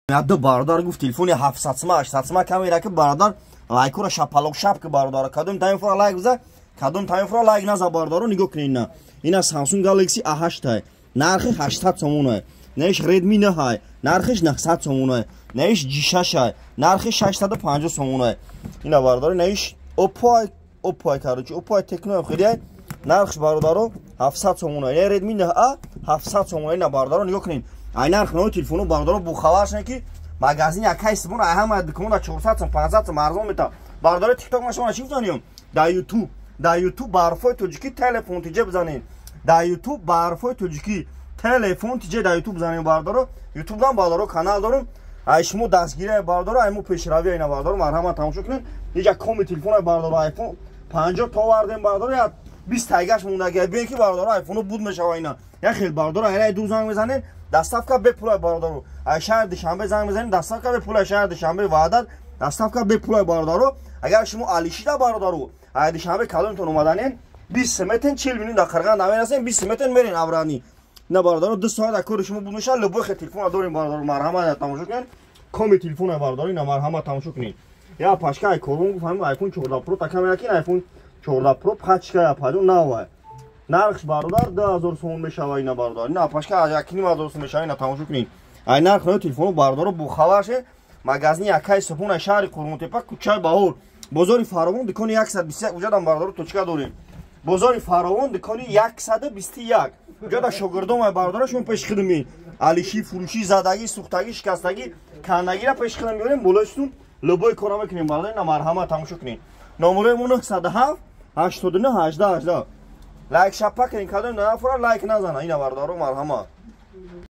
Ду бародар гуфт, телефони 700 сма, 800 сма камера, ки бародар, лайкура шапалоқ шап ки. Бародар, кадом таифра лайк биза, кадом таифра лайк наза. Бародаро, нигоҳ кунед, ина, ина Samsung Galaxy A8, нархи 800 сомона. Наиш Redmi 9, нархиш 900 сомона. Наиш G6, нархи 650 сомона. Ина, бародаро, наиш Oppo, Oppo, короче, Oppo, Tecno хеле, нархш, бародаро, 700 сомона. Ина Redmi 9A 700 сомона. Ина, бародаро, нигоҳ кунед, ай нарх нави телефоно. Бародаро, бухабар шунед, ки магазин якай симон ай ҳама дукона 400 сом, 500 сом арзон мета. Бародаро, ТикТок ма шумо чӣ гуфтанем? Дар Ютуб, дар Ютуб барфои тоҷикӣ телефон тиҷе бизанед. Дар Ютуб барфои тоҷикӣ телефон тиҷе дар Ютуб бизанед, бародаро. Ютуб-дам, бародаро, канал дорум. Ай шумо дастгирия, бародаро, ай мо пешравия. Ина, бародаро, марҳамат, тамошо кунед. Иҷа коми телефона, бародаро, айфон 50 то вардем, бародаро, я 20 тайгаш мондаги. Биён ки, бародаро, айфоно буд мешава. Ина як хел, бародаро, айраи ду занг мезанед, доставка бепула, бародаро. Ай шаҳри Душанбе занг мезанед, доставка бепула. Шаҳри Душанбе, Ваҳдат, доставка бепула, бародаро. Агар шумо Алишида, бародаро, ай Душанбе калонтон омаданен, 20 метен, 40 минут дар Қирған намерасем, 20 метен мерен аврани. На, бародаро, 2 соат дар кори шумо буд мешава. Любой хел телефона дорем, бародаро, марҳамат, тамошо кунед. Коми телефона, бародаро, ина, марҳамат, тамошо кунед. Я пашка ай корон гуфтам, iPhone 14 Pro така меяки. iPhone 14 Pro пачка я паду нава, нархш, бародар, 2000 сомон мешава. Ина, бародар, ина пашка 1500 сомон мешава. Ина тамошо кунед, ай нарх нави телефоно. Бародаро, бухабар ше, магазини якай супон, ай шаҳри Қурғонтепа, кӯчаи Баҳор, бозори Фаровон, дукони 121. Уҷадам, бародаро, точка дорем. Бозори Фаровон, дукони 121, уҷада шогирдом ай, бародаро. Шумо пеши хидми алиши фурӯшӣ, задагӣ, сӯхтагӣ, шикастагӣ, кандагира пеши хидм меорем, болои любой кора мекунем, бародар. Ина, марҳамат, тамошо кунед. Номерои мо 907 89 18 18. Лайк шапа кунед, кадом нафара лайк назана. Ина, бародаро, марҳамат.